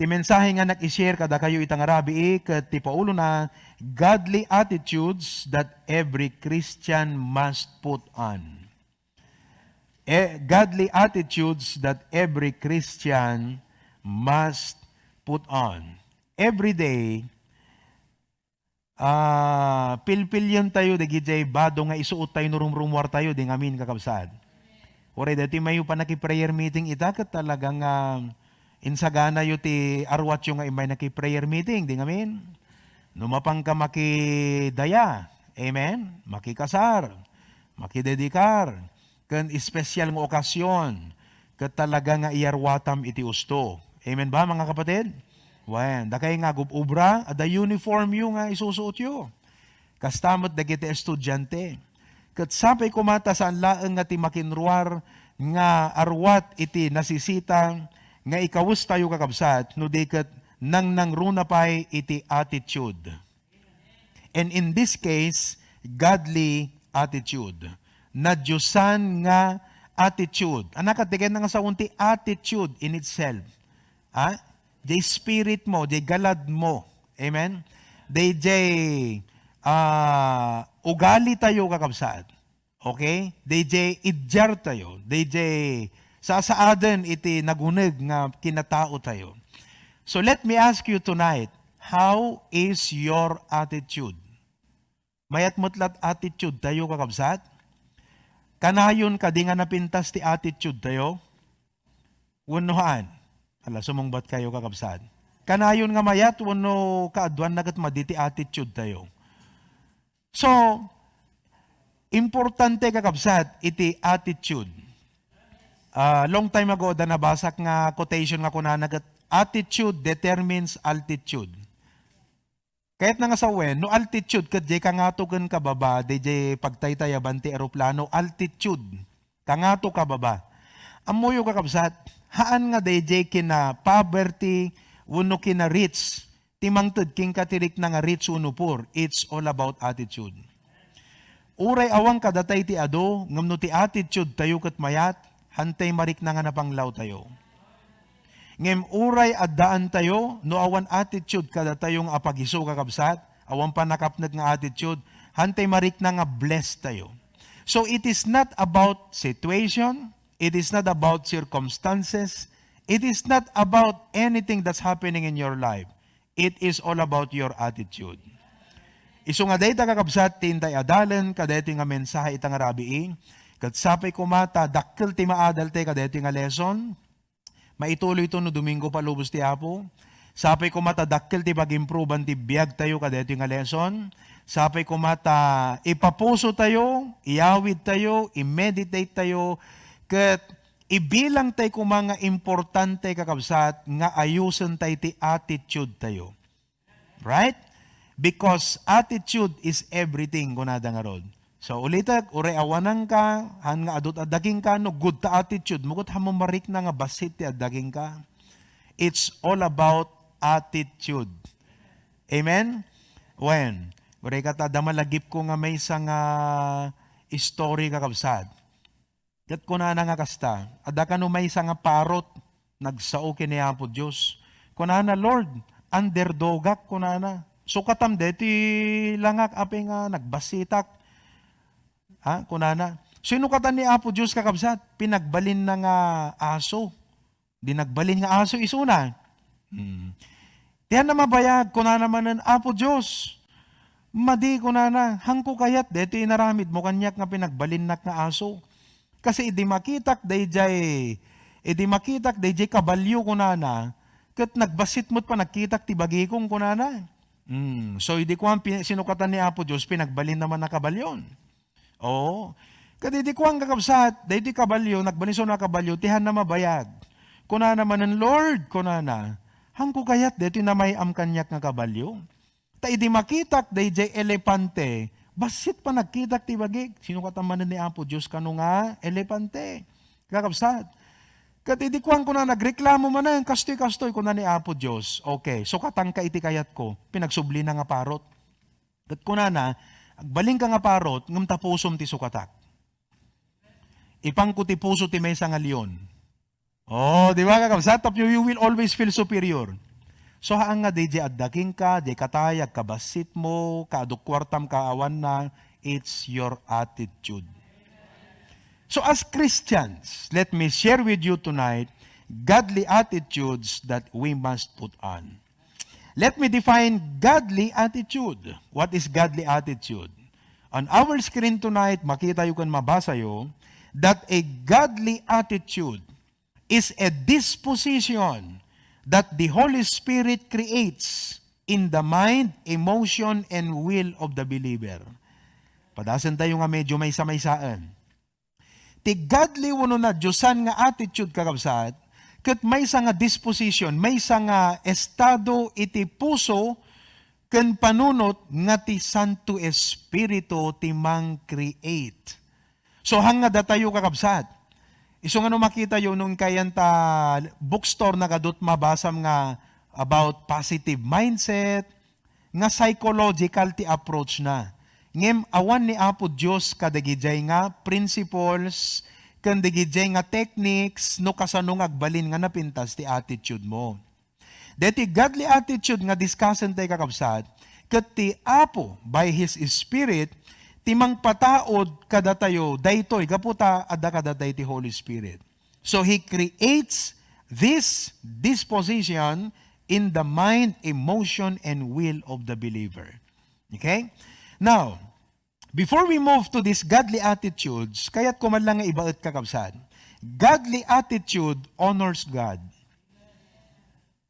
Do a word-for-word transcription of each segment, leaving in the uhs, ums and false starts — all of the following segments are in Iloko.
Ti mensahe nga nak-i-share kadakayo ita nga rabii ket ti paulona, Godly Attitudes That Every Christian Must Put On. Eh, godly attitudes that every Christian must put on. Every day, ah, pilpilyon tayo dagiti bado nga isuot tayo no rumrumuar tayo, di ngamin, kakabsat. Uray daytoy mayo pannaki-prayer meeting ita, ket talaga nga insaganayo ti arwatyo nga immay naki-prayer meeting, di ngamin? No mapanka makidaya, amen? Makikasar, makidedikar, ken espesyal nga okasyon, ket talaga nga iyarwatam iti usto. Amen ba, mga kapatid? Wen, dakay nga agub-ubra, adda uniform yo nga isusuotyo. Kasta met dagiti estudiante. Ket sapay koma ta saan laeng nga ti makinruar nga arwat iti nasisita nga ikawes tayo, kakabsat, no di ket nangnangruna pay iti attitude. And in this case, godly attitude. Nadiosan nga attitude. Ania ket ti kayatna nga sawen ti attitude in itself? Ha? Jay spirit mo, jay galad mo. Amen? Dayjay, ah, ugali tayo, kakabsat. Okay? Dayjay idyar tayo. Dayjay sasaaden iti naguneg nga kinatao tayo. So let me ask you tonight, how is your attitude? Mayat met la't attitude tayo, kakabsat? Kanayon kadi nga napintas ti attitude tayo? Wenno haan? Ala, sumungbat kayo, kakabsat. Kanayon nga mayat wenno kaaduanna ket madi ti attitude tayo? So, importante, kakabsat, iti attitude. Ah, long time ago, adda nabasak nga quotation nga kunana ket, "Attitude determines altitude." Kayatna nga sawen, no altitude ket jay kangato ken kababa, dayjay pagtaytayaban ti eroplano, altitude, kangato, kababa. Ammoyo, kakabsat, haan nga dayjay kina-poverty wenno kina-rich ti mangted kenka ti rikna nga rich wenno poor. It's all about attitude. Uray awan kadatayo ti adu, ngem no ti attitude tayo ket mayat, hantay marikna nga napanglaw tayo. Ngem uray addaan tayo, no awan attitude kadatayo nga apagiso, kakabsat, awan pannakapnek nga attitude, hantay marikna nga blessed tayo. So it is not about situation, it is not about circumstances, it is not about anything that's happening in your life. It is all about your attitude. Isu nga dayta, kakabsat, ti intay adalen kadaytoy nga mensahe ita nga rabii, ket sapay koma ta dakkel ti maadaltay kadaytoy nga lesson. Maituloyto no Domingo palubos ti Apo. Sapay koma ta dakkel ti pag-improvean ti biag tayo kadaytoy nga lesson. Sapay koma ta ipapuso tayo, iyawid tayo, i-meditate tayo, ket ibilang tay koma nga importante, kakabsat, nga ayusen tay ti attitude tayo. Right? Because attitude is everything, kunada ngarud. So, ulitek, uray awananka, han nga adut adda kenka, no good ta attitude mo, ket han mo marikna nga bassit ti adda kenka. It's all about attitude. Amen? Wen, uray ket adda malagipko nga maysa nga story, kakabsat. Ket kunana nga kasta, adda kano maysa nga parot, nagsao ken ni Apo Dios. Kunana, "Lord, underdogak," kunana. "Sukatam deti langak, apay nga nagbassitak." Ha, kunana. Sinukatan ni Apo Dios, kakabsat, pinagbalinna nga aso. Di nagbalin nga aso isuna. Hmm. Ti haan a mabayag, kunana manen, "Apo Dios, madi," kunana, "hanko kayat daytoy inaramidmo kaniak nga pinagbalinnak nga aso. Kasi idi makitak dayjay, idi makitak dayjay kabalio," kunana, "ket nagbassit met panagkitak ti bagikon," kunana. Hmm. So, idi kuan, pi-, sinukatan ni Apo Dios, pinagbalinna man a kabalion. Oo. Ket idi kuan, kakabsat, daytoy kabalio, nagbalinso a kabalio, ti haan a mabayag. Kunana manen, "Lord," kunana, "hanko kayat daytoy namay-am kaniak nga kabalio? Ta idi makitak dayjay elepante, bassit panagkitak ti bagik." Sinukatan manen ni Apo Dios kano nga elepante. Kakabsat. Ket idi kuan, kunana, nagreklamo manen, "Kastoy, kastoy," kuna ni Apo Dios. "Okay, sukatanka iti kayatko." Pinagsublina nga parot. Ket kunana, "Agbalinka nga parot, ngem ta pusom ti sukatak. Ipanko ti puso ti maysa nga leon." Oh, di ba, kakabsat? Tapno you will always feel superior. So, haan nga diay adda kenka, diay katay, agkabassitmo, kaadu kuartam ka awanna, it's your attitude. So, as Christians, let me share with you tonight godly attitudes that we must put on. Let me define godly attitude. What is godly attitude? On our screen tonight, makita yo ken mabasa yo that a godly attitude is a disposition that the Holy Spirit creates in the mind, emotion, and will of the believer. Padasen tayo nga medyo maysa-maysaen. Ti godly wenno nadiosan nga attitude, kakabsat, ket maysa nga disposition, maysa nga estado iti puso ken panunot nga ti Santo Espiritu ti mang-create. So, haan nga datayo, kakabsat. Isu nga no makita yo, no inkay adda bookstore, nagadu't mabasam nga about positive mindset, nga psychological ti approach na. Ngem awan ni Apo Dios kadagijay nga principles ken dagijay nga techniques no kasano nga agbalin nga napintas ti attitude mo. Deti godly attitude nga discussen tay, kakabsat, ket ti Apo, by His Spirit, ti mangpataud kadatayo daytoy gapu ta adda kadatayo ti Holy Spirit. So, He creates this disposition in the mind, emotion, and will of the believer. Okay? Now, before we move to these godly attitudes, kayat ko man lang nga ibaet, kakabsat, godly attitude honors God.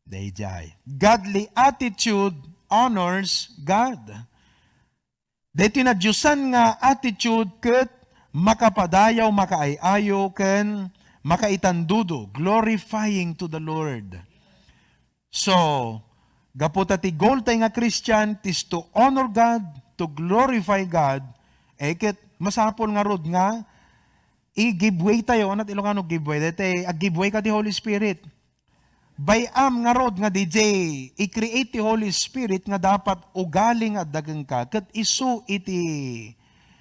Dayjay. Godly attitude honors God. Daytoy nadiosan nga attitude ket makapadayaw, makaay-ayo, ken makaitandudo, glorifying to the Lord. So, gapu ta ti goal tay nga Christian is to honor God, to glorify God, eh, ket masapul ngarud nga i-give way tayo. Ano ti Ilocano give way? Daytoy, ag-give way ka ti Holy Spirit. Bay-am ngarud nga diay i-create ti Holy Spirit nga dapat ugali nga adda kenka, ket isu iti,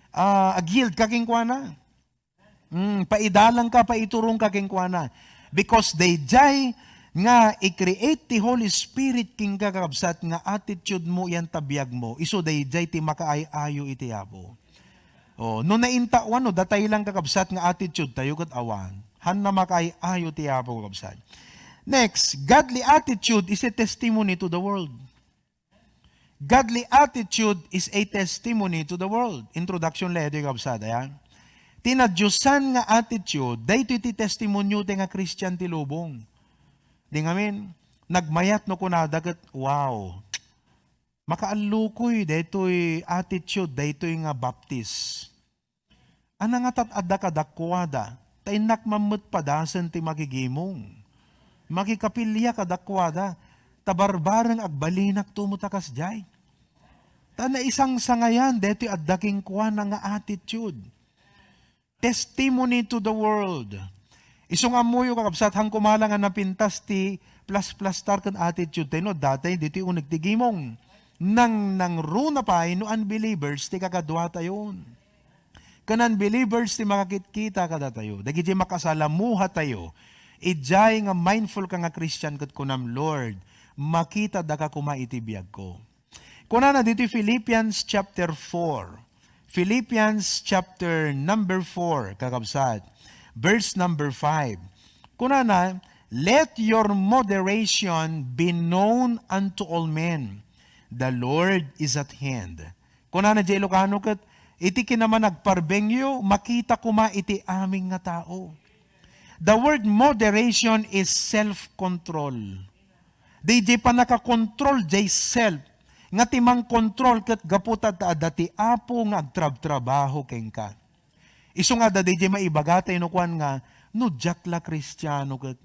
ah, ag-yield ka kenkuana. Mm, paidalanka, paiturongka kenkuana. Because dayjay nga i-create ti Holy Spirit kenka, kakabsat, nga attitude mo yan ta biag mo, isu dayjay ti makaay-ayo iti Apo. Oh, no naintawan, no datay lang, kakabsat, nga attitude tayo ket awan. Hanna makaay-ayo ti Apo, kakabsat. Next, godly attitude is a testimony to the world. Godly attitude is a testimony to the world. Introduction, layo, kakabsat, ayan. Ti nadiosan nga attitude, daytoy ti testimonio ti nga Christian ti lubong. Di ngamin, nagmayat no kunada ket, wow. Makaallukoy daytoy attitude, daytoy nga Baptist. Ania nga tat adda kadakuada, ta innak man met padasen ti makigimong. Makikapilia kadakuada, ta barbareng agbalinakto met a kasdiay. Ta naisangsangayan daytoy adda kenkuana nga attitude. Testimony to the world. Isu nga ammoyo, kakabsat, han kumala nga napintas ti plasplastar ken attitude tayo, no, datay ditoy uneg ti gimong. Nang, nangruna pay no unbelievers ti kakaduatayon. Ken unbelievers ti makakitkita kadatayo. Dagiti makasalamuhatayo, idiay nga mindful ka nga Christian ket kunam, "Lord, makitadaka koma iti biagko." Kunana ditoy Philippians chapter four. Philippians chapter number four, kakabsat. Verse number five. Kunana, "Let your moderation be known unto all men. The Lord is at hand." Kunana diay Ilocano ket, "Iti kinamanagparbengyo, makita koma iti amin nga tao." The word moderation is self-control. Dayjay pannakakontrol jay self, nga ti mangkontrol ket gapu ta adda ti Apo nga agtrabtrabaho kenka. Isu nga adda dayjay maibagatayo no kuan nga, "No diak la Kristiano ket."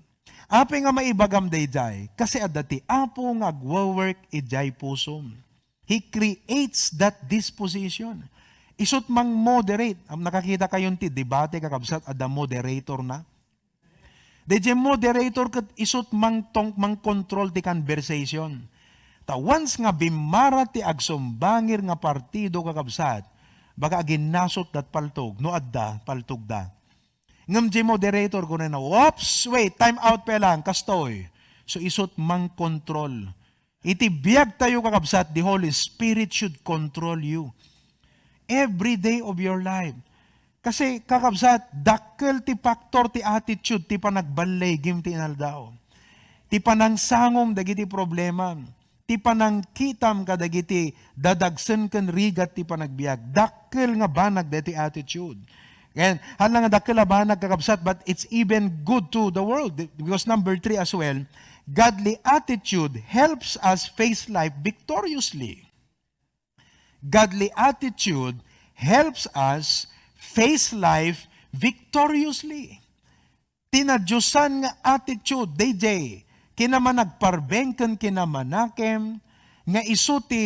Apay nga maibagam dayjay? Kasi adda ti Apo nga agwo-work idiay pusom. He creates that disposition. Isut mang moderate. Am, nakakita kayon ti debate, kakabsat, adda moderator na. Dayjay moderator ket isut mangtong-, mangkontrol ti conversation. Ta once nga bimmara ti agsumbangir nga partido, kakabsat, baga aginnasot dat paltog, no adda paltogda. Ngem jay moderator kunana, "Oops, wait, time out pay lang, kastoy." So, isut mang control. Iti biagtayo, kakabsat, the Holy Spirit should control you every day of your life. Kasi, kakabsat, dakkel ti factor ti attitude ti panagballigim ti inaldaw. Ti panangsangom dagiti problema. Ti panangkitam kadagiti dadagsen ken rigat ti panagbiag. Dakkel nga banag daytoy attitude. And hala nga dakkel a banag, kakabsat, but it's even good to the world. Because number three as well, godly attitude helps us face life victoriously. Godly attitude helps us face life victoriously. Ti nadiosan nga attitude, D J, kinamanagparbeng ken kinamanakem, nga isu ti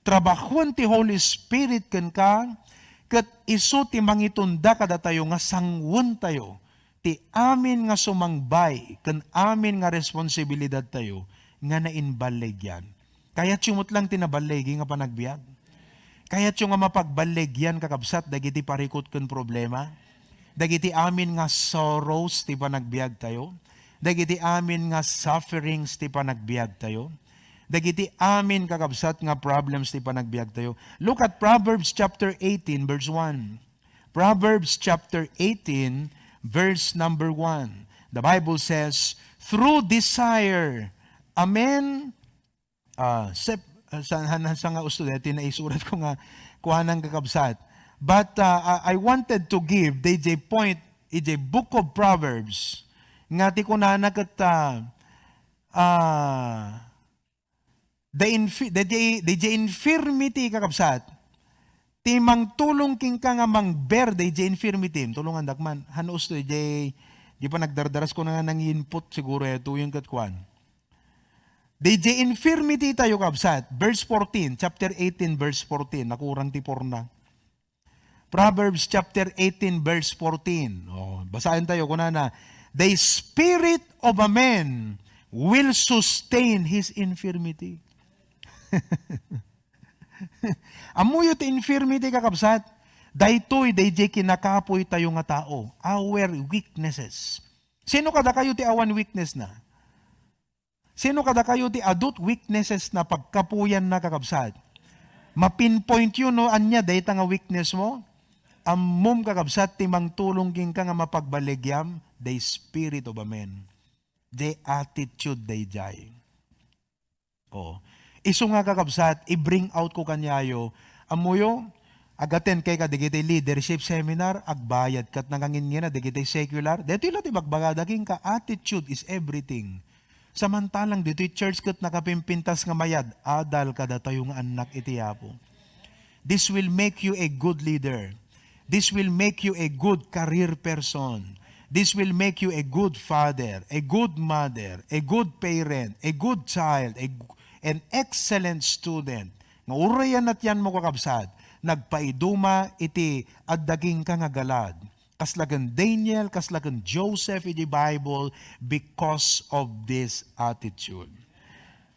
trabahoen ti Holy Spirit kenka, ket isu ti mangitunda kadatayo nga sangwentayo ti amin nga sumangbay ken amin nga responsibilidadtayo nga naimballigian. Kayatyo met lang ti naballigi nga panagbiag? Kayatyo nga mapagballigian, kakabsat, dagiti parikut ken problema? Dagiti amin nga sorrows ti panagbiagtayo? Dagiti amin nga sufferings ti panagbiagtayo? Dagiti amin, kakabsat, nga problems ti panagbiagtayo? Look at Proverbs chapter eighteen, verse one. Proverbs chapter eighteen, verse number one. The Bible says, "Through desire, a man," ah, sep-, ah, sa, han-, han-, sa nga usto, dati naisurat ko nga kuanang, kakabsat. But, ah, I, I wanted to give the, the point, iti book of Proverbs, nga ti kunana ket, ah, ah, the infi-, the, the, the, the infirmity, kakabsat, ti mangtulong kenka nga mangber dayjay infirmity. Tulongandak man. Han usto, dayjay, di pa nagdardaras ko na nga nanginput siguro, eh, tuyon ket kuan. Dayjay infirmity tayo, kabsat. Verse fourteen, chapter eighteen, verse fourteen. Nakurang ti porna. Proverbs chapter eighteen, verse fourteen. Oh, basaen tayo, kunana, "The spirit of a man will sustain his infirmity." Ammoyo ti infirmity, kakabsat? Daytoy, dayjay kinakapoy tayo nga tao. Our weaknesses. Sino kadakayo ti awan weakness na? Sino kadakayo ti adut weaknesses na pagkapuyan na, kakabsat? Mapinpoint yo no ania dayta nga weakness mo? Ammom, kakabsat, ti mangtulong kenka nga mapagballigiam, the spirit of a man. The attitude dayjay. Oh. Isu nga, kakabsat, i-bring out ko kaniayo, ammoyo, agaten kay ka dagiti leadership seminar, agbayad ket nangangingina dagiti secular. Daytoy la ti bagbagada kenka, attitude is everything. Samantalang ditoy church ket nakapimpintas nga mayad-adal kadatayo nga annak iti Apo. This will make you a good leader. This will make you a good career person. This will make you a good father, a good mother, a good parent, a good child, a, an excellent student. Nga uray a natianmo, kakabsat, nagpaiduma iti adda kenka nga galad. Kasla ken Daniel, kasla ken Joseph iti Bible because of this attitude.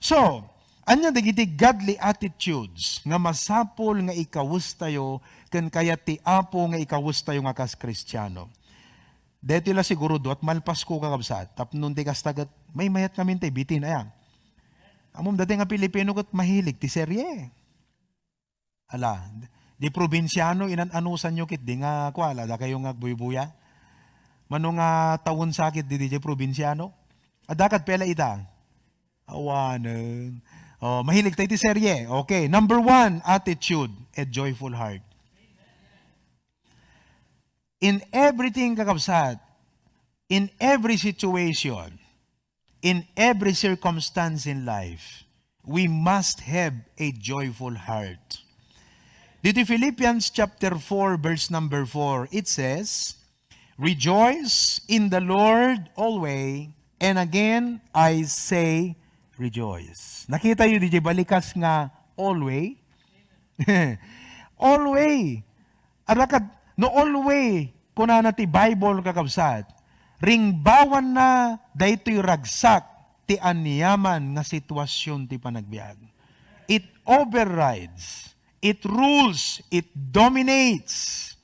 So, ania dagiti godly attitudes nga masapul nga ikawestayo ken kayat ti Apo nga ikawestayo nga kas Kristiano? Daytoy la siguro duat malpasko, kakabsat. Tapno ti kasta ket maymayat ngamin tay bitin, aya. Ammom, dati nga Pilipino ket mahilig ti serye. Ala, di probinsiano, inan-anusanyo ketdi nga, kua, ala, dakayo nga agbuybuya? Mano nga tawen sakit di, di probinsiano? Adda kad pela ita? Awanen. Oh, mahilig tayo ti serye. Okay, number one, attitude, a joyful heart. In everything, kakabsat, in every situation, in every circumstance in life, we must have a joyful heart. Dito Philippians chapter four, verse number four, it says, "Rejoice in the Lord always, and again I say, rejoice." Nakita yu di balikas nga always? Always. Arakad, no always, kunana ti Bible, kakabsat, ringbawanna daytoy ragsak ti aniaman nga sitwasyon ti panagbiag. It overrides, it rules, it dominates.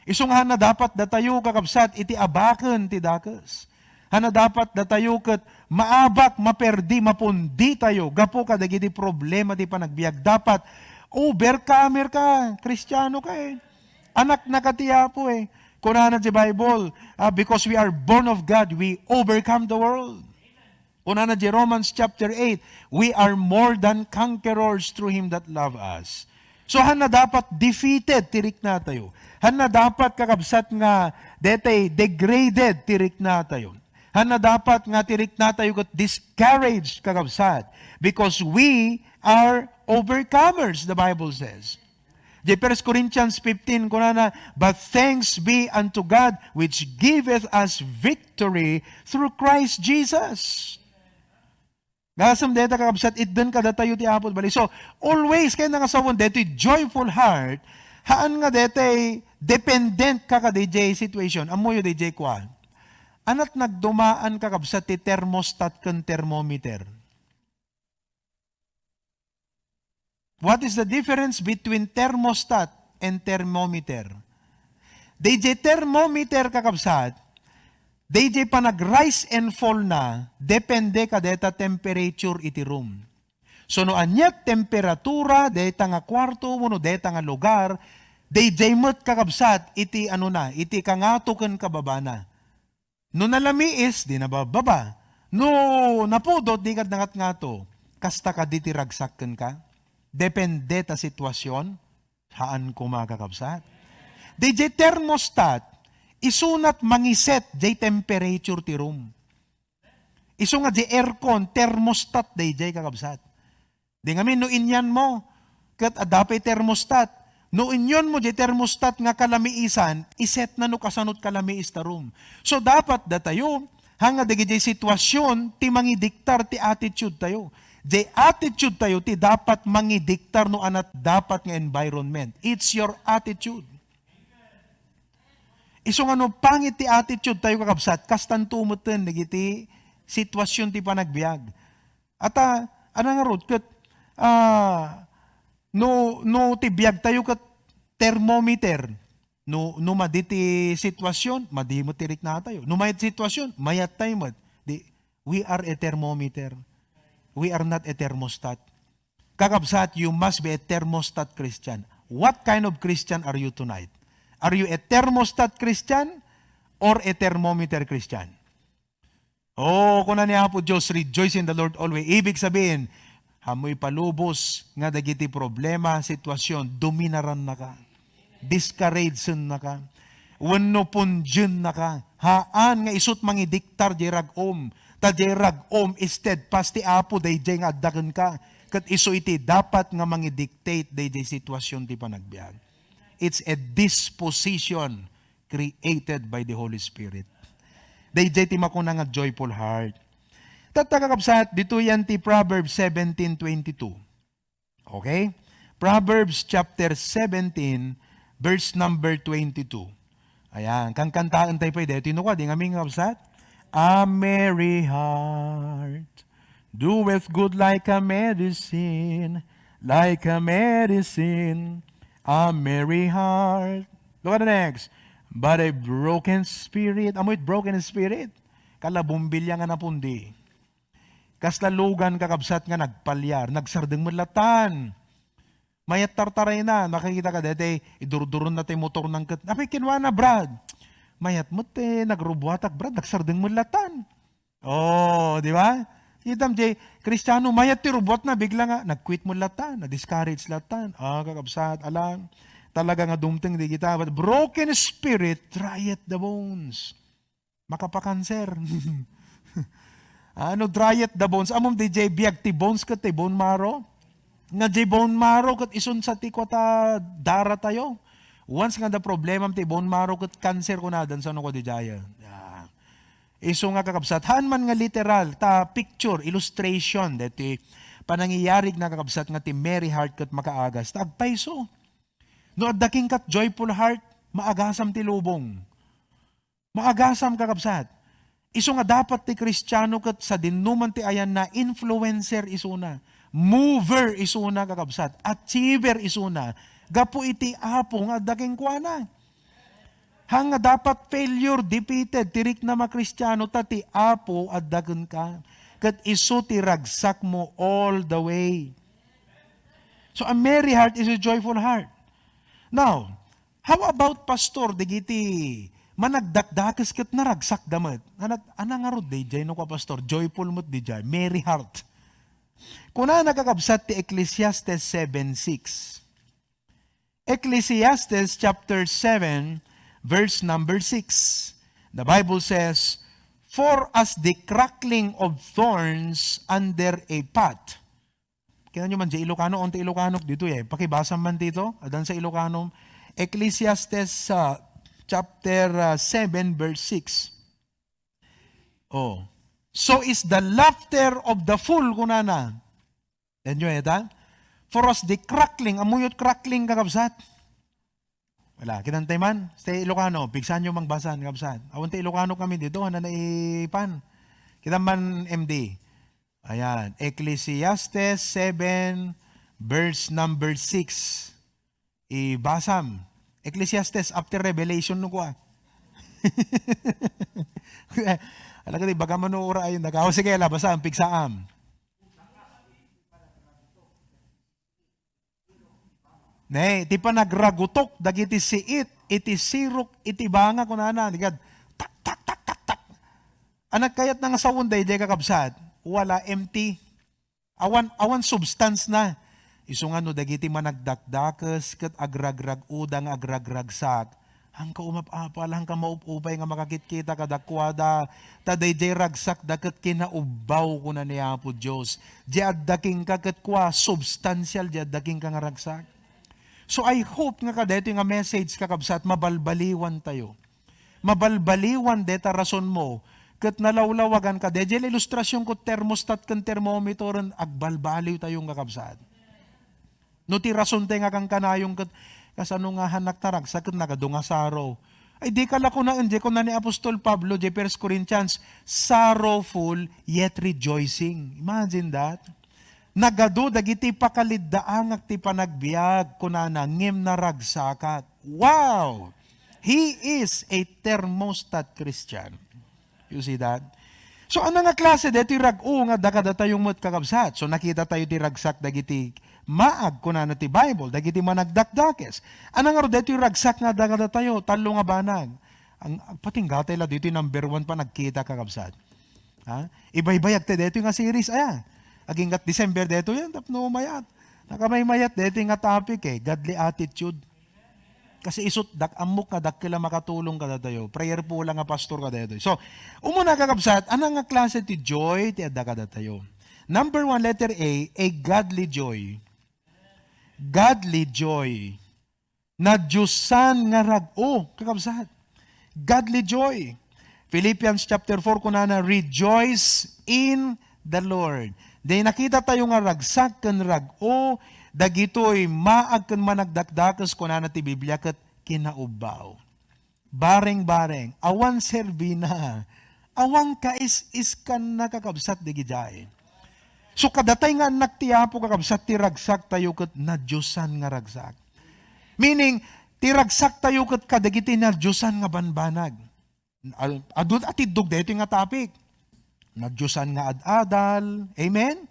Isu nga dapat datayo, kakabsat, iti abaken ti dakes. Haan a dapat datayo ket maabak, maperdi, mapundi tayo gapu kadagiti problema ti panagbiag. Dapat overcomer ka, Kristiano ka eh. Anakna ka ti Apo eh. Kunana ti Bible, ah, because we are born of God, we overcome the world. Kunana ti Romans chapter eight, "We are more than conquerors through him that love us." So, haan a dapat defeated ti riknatayo. Haan a dapat, kakabsat, nga daytay degraded ti riknatayo. Haan a dapat nga ti riknatayo ket discouraged, kakabsat, because we are overcomers, the Bible says. Di First Corinthians fifteen, kunana, "But thanks be unto God which giveth us victory through Christ Jesus." Gasem dayta, kakabsat, itdan kadatayo ti Apo bali. So, always kayo nga sawen daytoy joyful heart, haan nga daytay dependent ka kadayjay situation. Ammoyo dayjay kuan. Anat nagdumaan, kakabsat, ti thermostat ken thermometer. What is the difference between thermostat and thermometer? Dayjay thermometer, kakabsat, dayjay panag-rise and fall na, depende kadayta temperature iti room. So, no aniat temperatura dayta nga kuarto wenno dayta nga lugar, dayjay met, kakabsat, iti ano na, iti kangato ken kababana. No nalamiis, di nabababa. No napudot, di kad nangatngato. Kasta kadi ti ragsak kenka? Depende ta sitwasyon. Haan koma, kakabsat. Dayjay thermostat, isunat mangiset jay temperature ti room. Isu nga jay aircon, thermostat dayjay, kakabsat. Di ngamin, no inyanmo, ket adda pay thermostat. No inyonmo jay thermostat nga kalamiisan, isetna no kasanot kalamiis ta room. So, dapat datayo, haan nga dagiti sitwasyon ti mangidiktar ti attitude tayo. Jay attitude tayo ti dapat mangidiktar no anat dapat nga environment. It's your attitude. Isu nga no pangit ti attitude tayo, kakabsat, kastanto metten dagiti sitwasyon ti panagbiag. Ata, ania ngarud ket, ah, no, no ti biag tayo ket thermometer, no, no madi ti sitwasyon, madi met ti rikna tayo. No mayat ti sitwasyon, mayat tayo met. Di, we are a thermometer. We are not a thermostat. Kakabsat, you must be a thermostat Christian. What kind of Christian are you tonight? Are you a thermostat Christian or a thermometer Christian? Oh, kuna ni Apo Dios, "Rejoice in the Lord always." Ibig sabihin, ammo ipalubos nga dagiti problema, sitwasyon, dominarannaka, discouragennaka, wenno pundiennaka. Haan nga isut mangidiktar jay rag-om. Ta jay rag-om, steadfast ti Apo dayjay nga adda kenka. Ket isu iti dapat nga mangidictate dayjay sitwasyon ti panagbiag. It's a disposition created by the Holy Spirit. Dayjay ti makuna nga joyful heart. Tatta, kakabsat, ditoy yan ti Proverbs seventeen twenty-two. Okay? Proverbs chapter seventeen, verse number twenty-two. Ayan, kankantaen tayo pay daytoy. No, di ngamin, kakabsat? "A merry heart doeth good like a medicine, like a medicine, a merry heart." Look at the next. "But a broken spirit." Ammo it broken spirit? Kala bumbilya nga napundi. Kasla lugan, kakabsat, nga nagpalyar, nagsardeng met latan. Mayat tartarayna, nakakita ka daytay, idurduron na tay motor nang ket, "Apay, kinwana, Brad?" "Mayat met ti nagrubuatak, Brad, nagsardeng met latan." Oh, di ba? Kitam, jay, Kristiano, mayat ti rubuatna, bigla nga, nag-quit met latan, na-discourage latan. Ah, kakabsat, alang, talaga nga dumteng di kita, but broken spirit, dryeth the bones. Makapakanser. Ano, dryeth the bones? Ammom dayjay biag ti bones ket ti bone marrow? Nga jay bone marrow ket isun sa ti kua ta dara tayo. Once nga adda problema ti bone marrow ket cancer, kunadan, sano ko di jaya? Ah. Isu nga, kakabsat, haan man nga literal, ta picture, illustration, deti panangiyarig na, kakabsat, nga ti merry heart ket makaagas, ta agpayso. No adda kenka joyful heart, maagasam ti lubong. Maagasam, kakabsat. Isu nga dapat ti Kristiano ket sadinoman ti ayanna, influencer isuna, mover isuna, kakabsat, achiever isuna, gapu iti Apo nga adda kenkuana. Haan nga dapat failure, defeated, ti riknam a Kristiano, ta ti Apo adda kenka. Ket isu ti ragsakmo all the way. So, a merry heart is a joyful heart. Now, how about, Pastor, dagiti managdakdakes ket naragsakda met? Anat-, ana ngarud daydiay no kua, Pastor? Joyful met daydiay, merry heart. Kunana, kakabsat, ti Ecclesiastes seven six. Ecclesiastes chapter seven, verse number six. The Bible says, "For as the crackling of thorns under a pot." Kinanyo man, di Ilocano, on ti Ilocano dito eh. Pakibasa man dito, adan sa Ilocano. Ecclesiastes, ah, chapter, ah, seven, verse six. Oh. "So is the laughter of the fool," kunana. Enjoy ita? "For as the crackling," ammok ti crackling, kakabsat? Wala, kinantay man. Sa Ilocano, pigsanyo mangbasa, kakabsat. Awan ti Ilocano kami dito, ano na ipan? Kita man, M D. Ayan, Ecclesiastes seven, verse number six. Ibasam. Ecclesiastes after Revelation no kua. Ala ka di, baga mano ura ayun. Nagaw, sige, ala, basam, pigsaam. Ne, ti panagragutok dagiti siit iti sirok iti banga, kunana, digad, tak, tak, tak, tak, tak. Anak kayat na nga sawen daydiay, kakabsat? Wala, empty. Awan, awan substance na. Isu nga no dagiti managdakdakes ket agragrag-oda nga agragragsak, haanka umap-apal, haanka maup-upay nga makakitkita kadakuada, ta daydiay ragsakda ket kinaubbaw, kuna ni Apo Dios. Di adda kenka ket kua, substansial di adda kenka nga ragsak. So, I hope nga kadaytoy nga message, kakabsat, mabalbaliwan tayo. Mabalbaliwan deta rasonmo, ket nalawlawagan ka. Daydiay la ilustrasion ko, thermostat ken thermometer, agbalbaliw tayo, kakabsat. No ti rason tayo nga kankanayon ket, kasano nga hanak taragsak ket nagadu nga sorrow? Ay, di ka la kunaen, di kuna ni Apostol Pablo, di First Corinthians, "Sorrowful yet rejoicing." Imagine that. "Nagadu dagiti pakaliddaangak ti panagbiag," kunana, "ngem naragsakak." Wow! He is a thermostat Christian. You see that? So, ano nga klase daytoy rag-o nga adda kadatayo met, kakabsat? So, nakita tayo ti ragsak dagiti maag, kunana ti Bible, dagiti managdakdakes. Ano nga ro daytoy ragsak nga adda kadatayo? Tallo nga banag. Ang, ang patinggatay la ditoy number one panagkita, kakabsat. Ha? Ibaybayag ti daytoy nga series, aya. Aginggat December daytoy yan, tapno mayat. Nakamaymayat daytoy nga topic eh, godly attitude. Kasi isut dak-, ammok nga dakkel a makatulong kadatayo. Prayerful nga pastor kadatayo. So, umuna, kakabsat, ano nga klase ti joy ti adda kadatayo? Number one, letter A, a godly joy. Godly joy. Nadiosan nga rag-o, kakabsat. Godly joy. Philippians chapter four, kunana, "Rejoice in the Lord." Di nakita tayo nga ragsak ken rag-o, dagitoy maag ken managdakdakes, kunana ti Biblia, ket kinaubbaw. Bareng-bareng, awan serbina, awan kais-iskan, kakabsat, dagijay. So, kadatay nga annak ti Apo, kakabsat, ti ragsak tayo ket nadiosan nga ragsak. Meaning, ti ragsak tayo ket kadagiti nadiosan nga banbanag. Al-, adu atiddog daytoy nga topic. Nadiosan nga ad-adal. Amen?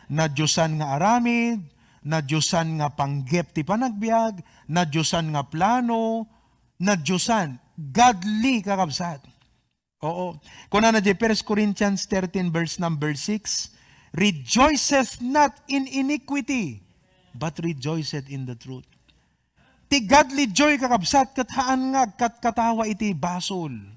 Nadiosan nga aramid, nadiosan nga panggep ti panagbiag, nadiosan nga plano, nadiosan, godly, kakabsat. Oo. Kunana di First Corinthians thirteen, verse number six, "Rejoiceth not in iniquity, but rejoiceth in the truth." Ti godly joy, kakabsat, ket haan nga agkatkatawa iti basol.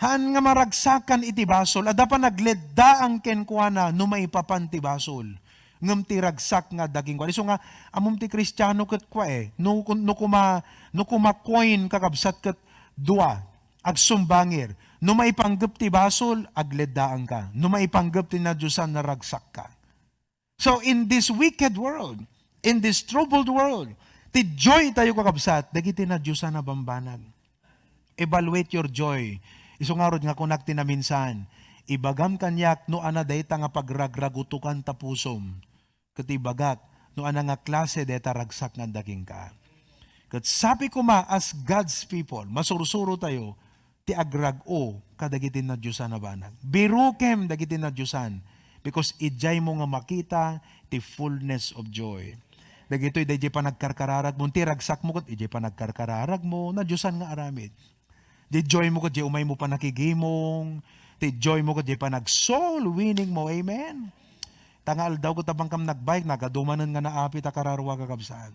Haan nga maragsakan iti basol. Adda panagleddaang kenkuana no maipapan ti basol. Ngem ti ragsak nga adda kenkuana. Isu nga, ammom ti Kristiano ket kua eh. No, no kuma, no kuma coin, kakabsat, ket dua, agsumbangir. No maipanggep ti basol, agleddaangka. No maipanggep ti nadiosan, naragsakka. So, in this wicked world, in this troubled world, ti joy tayo, kakabsat, dagiti nadiosan a bambanag. Evaluate your joy. Isu ngarud nga kunak ti naminsan, ibagam kaniak no ana dayta nga pagragragutokan ta pusom, ket ibagak no ana nga klase dayta ragsak nga adda kenka. Ket sapay koma, as God's people, masursuro tayo ti agrag-o kadagiti nadiosan a banag. Birukem dagiti nadiosan, because idiaymo nga makita ti fullness of joy. Dagitoy daydiay panagkarkararagmo, ti ragsakmo ket idiay panagkarkararagmo, nadiosan nga aramid. Diay joymo ket diay umaymo panakigimong, ti joymo ket diay panag-soul winningmo. Amen. Ta nga aldaw ket apankam nagbike, nagadumanen nga naapit a kararua, kakabsat.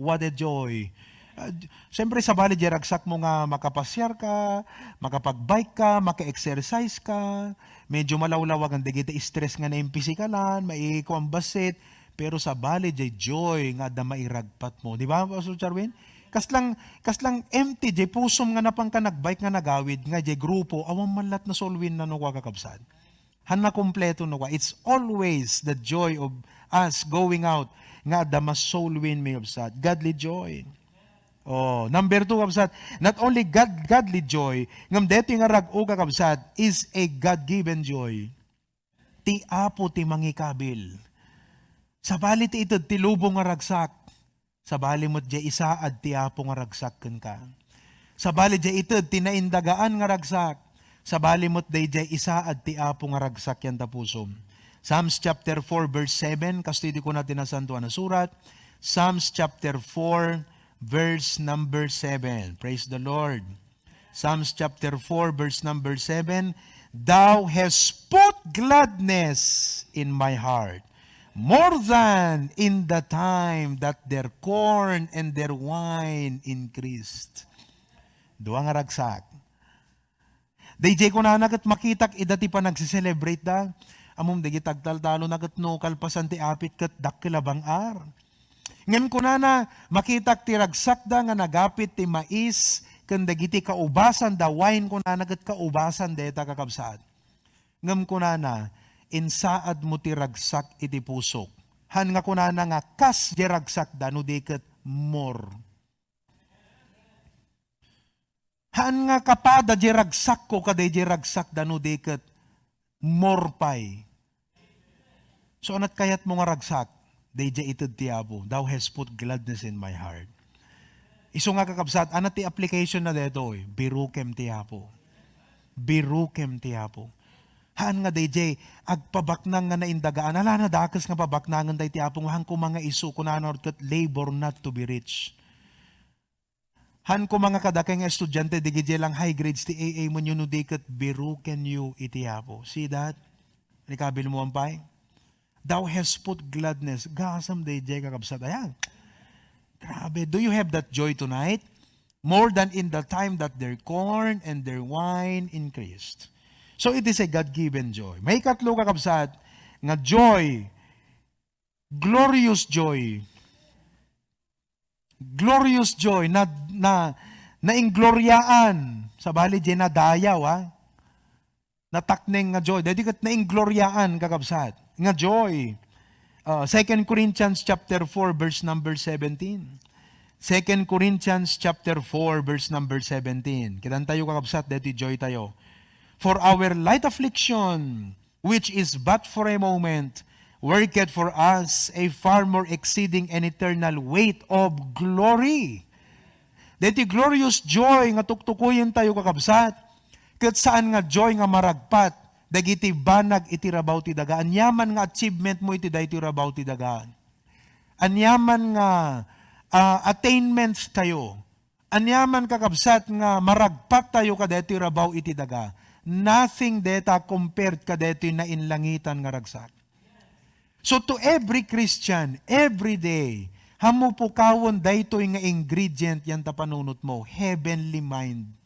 What a joy. Ah, siyempre, sabali diay ragsakmo nga makapasiar ka, makapag-bike ka, maka-exercise ka, medyo malawlawagan dagiti stress nga naimpisikalan, maikuan bassit, pero sabali diay joy nga adda mairagpatmo. Di ba, Pastor Charwin? Kaslang, kaslang empty diay pusom nga napanka nagbike nga nagawid nga diay grupo, awan man lat na soul win na no, kakabsat. Han nakumpleto no kwa. It's always the joy of us going out nga adda ma-soul win, kakabsat. Godly joy. Oh, number two, kabsat, not only God, godly joy, ngem daytoy nga rag-o, kakabsat, is a God-given joy. Ti Apo ti mangikabil. Sabali ti ited ti lubong nga ragsak. Sabali met diay isaad ti Apo nga ragsak kenka. Sabali diay ited ti naindagaan nga ragsak. Sabali met daydiay isaad ti Apo nga ragsak yan ta pusom. Psalms chapter four verse seven, kastoy ti kuna ti Nasantoan a Surat. Psalms chapter four, verse number seven. Praise the Lord. Psalms chapter four, verse number seven, "Thou hast put gladness in my heart, more than in the time that their corn and their wine increased." Dua nga ragsak. Daydiay kunana ket makitak ida ti panagse-celebrate da. Ammom, dagiti agtaltalona ket no kalpasan ti apit ket dakkel a bang-ar. Ngem kunana, makitak ti ragsakda nga nagapit ti mais ken dagiti kaubasan da wine, kunana ket kaubasan dayta, kakabsat. Ngem kunana, insaadmo ti ragsak iti pusok. Han nga kunana nga kas diay ragsakda no di ket more. Haan nga kapada diay ragsakko kadaydiay ragsakda no di ket more pay. So, anat kayatmo nga ragsak? Daydiay ited ti Apo, "Thou hast put gladness in my heart." Isu nga, kakabsat, anat ti application na daytoy? Birukem ti Apo. Birukem ti Apo. Haan nga daydiay agpabaknang nga naindagaan. Ala, nadakes nga pabaknangen daytoy ti Apo, nga han koma nga isu, kunana ket, "Labor not to be rich." Han koma nga kadakay nga estudiante, dagiti lang high grades ti A A mo no di ket biruken yo iti Apo. See that? Nikabil mo, ampay? "Thou hast put gladness." Gasam daydiay, kakabsat. Ayan. Grabe. Do you have that joy tonight? "More than in the time that their corn and their wine increased." So it is a God-given joy. Maikatlo, kakabsat, nga joy, glorious joy. Glorious joy, na, na, nainggloriaan. Sabali, diay nadayaw, ha? Natakneng nga joy. Daydi ket nainggloriaan, kakabsat, nga joy. Uh, Second Corinthians chapter four, verse number seventeen. Second Corinthians chapter four, verse number seventeen. Kitantayo, kakabsat, daytoy joy tayo. "For our light affliction, which is but for a moment, worketh for us a far more exceeding and eternal weight of glory." Daytoy glorious joy nga tuktukoyen tayo, kakabsat, ket saan nga joy nga maragpat dagiti banag iti rabaw ti daga. Aniaman nga achievement mo iti daytoy rabaw ti daga. Aniaman nga, ah, attainments tayo. Aniaman, kakabsat, nga maragpat tayo kadaytoy rabaw iti daga, nothing dayta compared kadaytoy nainlangitan nga ragsak. So, to every Christian, every day, hammo pukawen daytoy nga ingredient yan ta panunotmo, heavenly mind.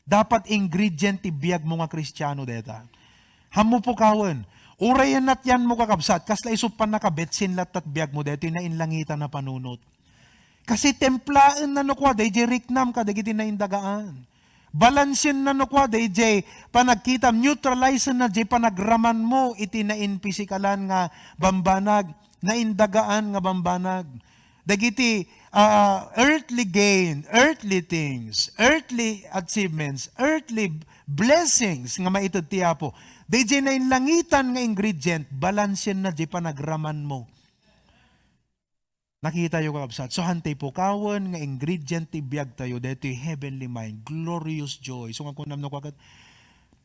Dapat ingredient ti biagmo nga Kristiano dayta. Hammo pukawen. Uray yan natyanmo, kakabsat, kasla isu pannakabetsin latta ti biagmo daytoy nainlangitan a panunot. Kasi templaenna no kua daydiay riknam kadagiti naindagaan. Balansenna no kua daydiay panagkitam, neutralizenna diay panagramanmo iti nainpisikalan nga bambanag, naindagaan nga bambanag. Dagiti, ah, earthly gain, earthly things, earthly achievements, earthly blessings nga maited ti Apo. Daydiay nainlangitan nga ingredient, balansenna diay panagramanmo. Nakitayo, kakabsat. So, hantay pukawen nga ingredient ti biag tayo, daytoy heavenly mind, glorious joy. So, nga kunam no, kakat,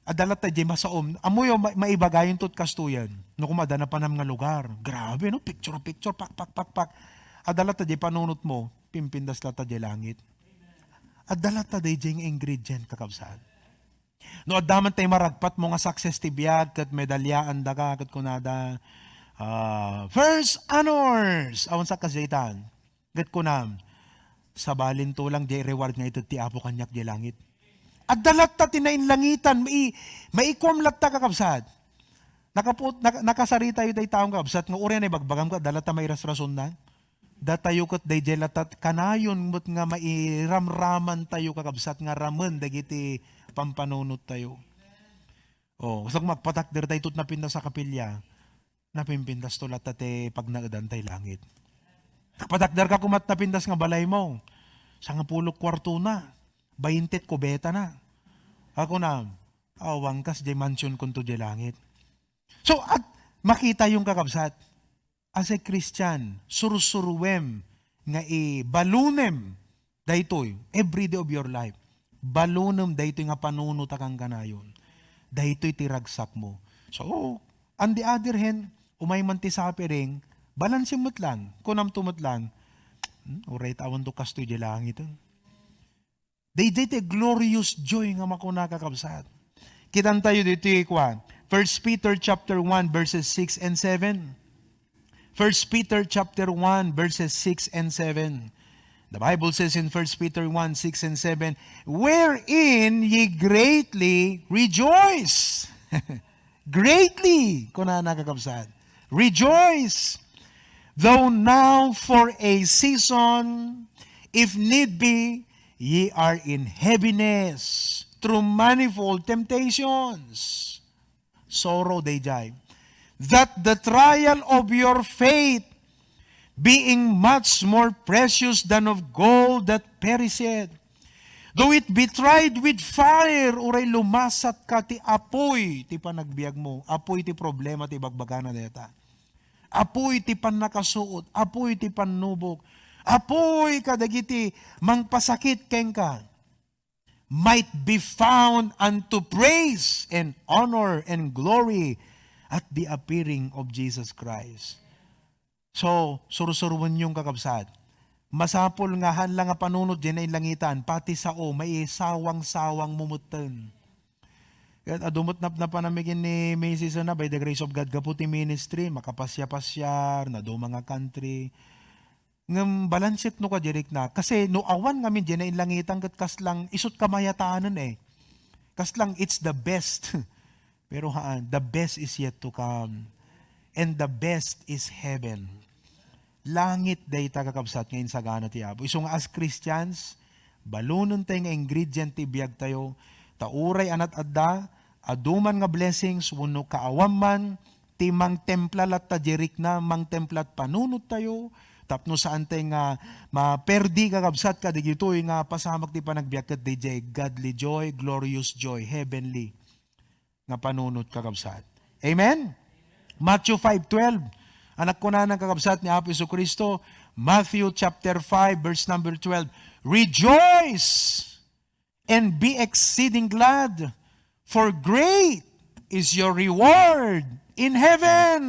adda latta jay masaom. Amoyo, ma-, maibagayon tot kastoyan. No, kung adda napanam nga lugar. Grabe, no? Picture, picture, pak, pak, pak, pak. Adda latta jay panunot mo, pimpintas latta jay langit. Adda latta dayjay nga ingredient, kakabsat. No, adda man tay maragpat mo nga success ti biag, ket medalyaan daka, ket kunada, ah, "First honors!" Awan sa kasditan. Ket kunam, "Sabalinto lang jay reward nga ited ti Apo kaniak jay langit." Adda latta ti nainlangitan, mai-, maikuam latta, kakabsat. Nakaput-, naka-, nakasaritayo tay taong, kakabsat, nga uray na ibagbagam ka, adda latta mairasrasonna. Datayo ket dayjay latta kanayon met nga mairamraman tayo, kakabsat, nga ramen dagiti pampanunot tayo. Oh, kasla magpatakder tayo tot napintas a kapilya, napimpintas to latta ti pagnaedan tay langit. Nagpatakder ka kumat napintas nga balay mo, sangapulo kuarto na, baintet kubeta na. Ako na, awan kas jay mansion kunto jay langit. So, at makita yung, kakabsat, as a Christian, sursuruem nga ibalunem daytoy every day of your life. Balunem daytoy nga panunot a kankanayon. Daytoy ti ragsak mo. So, on the other hand, umay man ti suffering, balanse met lang, kunam to met lang, "Hmm, uray ta awan to kastoy di langit, eh." Dayjay ti glorious joy nga makuna, kakabsat. Kitan tayo ditoy, kuan, First Peter chapter one, verses six and seven. First Peter chapter one, verses six and seven. The Bible says in First Peter one, six and seven, "Wherein ye greatly rejoice." Greatly, kunana, kakabsat. "Rejoice, though now for a season, if need be, ye are in heaviness through manifold temptations." Sorrow, dayjay. "That the trial of your faith, being much more precious than of gold that perisheth, though it be tried with fire," uray lumasat ka ti apuy ti panagbiag mo, apuy ti problema ti bagbagana dayta. Apuy ti pannakasuot, apuy ti pannubok, apuy kadagiti mangpasakit kenka, "might be found unto praise and honor and glory at the appearing of Jesus Christ." So, sursuruenyo, kakabsat. Masapul nga haan la nga panunot diay nainlangitan, pati sao, maisawang-sawang mo metten. Ket adu met napnapan amin ken ni Misis na, by the grace of God, gapu ti ministry, makapasiar-pasiar, naduma nga country. Ngem balanset no kadi rikna. Kasi no awan ngamin diay nainlangitan ket kaslang isut kamayatanen, eh. Kaslang it's the best. Pero haan, the best is yet to come. And the best is heaven. Langit dayta, kakabsat, nga insagana ti Apo. Isu nga as Christians, balunen tay nga ingredient ti biag tayo. Ta uray anat adda, adu man nga blessings, wenno kaawam man, ti mangtempla latta di rikna, mangtempla ti panunot tayo, tapno saan tay nga maperdi, kakabsat, kadigitoy nga pasamak ti panagbiag ket dayjay godly joy, glorious joy, heavenly nga panunot, kakabsat. Amen? Matthew five twelve, anak kunana, kakabsat, ni Apo Jesu-Cristo, Matthew chapter five, verse number twelve, "Rejoice and be exceeding glad, for great is your reward in heaven."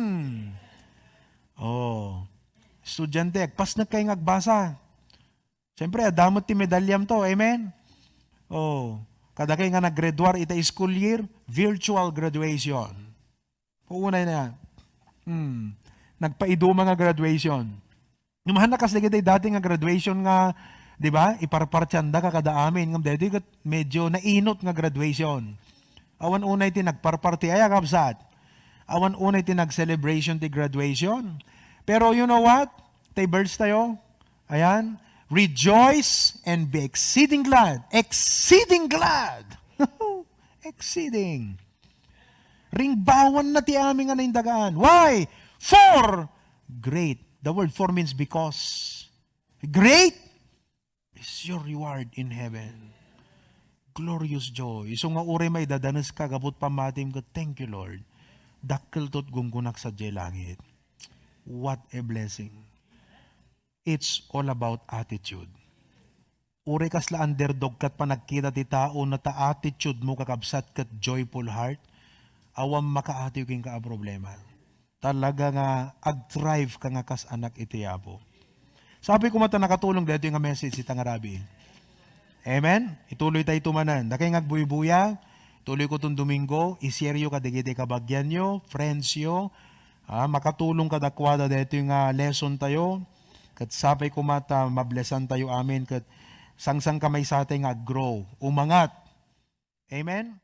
Oh. Estudiante, agpasnek kay nga agbasa. Siyempre, adda met ti medalyam to. Amen? Oh. Kadakay nga naggraduar ita school year, virtual graduation. Unay na. Hmm. Nagpaiduma nga graduation. Ngem haan na kas dagiti dati nga graduation nga, di ba, iparpartianda ka kada amin. Ngem daytoy ket medyo nainot nga graduation. Awan unay ti nagparparti aya, kabsat. Awan unay ti nag-celebration ti graduation. Pero you know what? Tay verse tayo. Ayan. "Rejoice and be exceeding glad." Exceeding glad. Exceeding. Ringbawan na ti amin nga naindagaan. Why? For great. The word "for" means because. Great is your reward in heaven. Glorious joy. Isu nga uray maidadanes ka gapu ti pammatim ket, "Thank you, Lord. Dakkel to ti gunggonak sadiay langit." What a blessing. It's all about attitude. Uray kasla underdog ket panagkita ti tao no ta attitude mo, kakabsat, ket joyful heart, awan makaatiw kenka a problema. Talaga nga ag-thrive ka nga kas anak iti Apo. Sapay koma ta nakatulong daytoy nga message ita nga rabii. Amen? Ituloy tayo ito manen. Dakay nga agbuybuya, tuloy ko ton Domingo, i-share yo kadagiti kabagianyo, friends yo, ah, makatulong kadakuada daytoy nga lesson tayo, ket sapay koma ta mablesan tayo amin, ket sangsankamaysa tay nga ag-grow, umangat. Amen?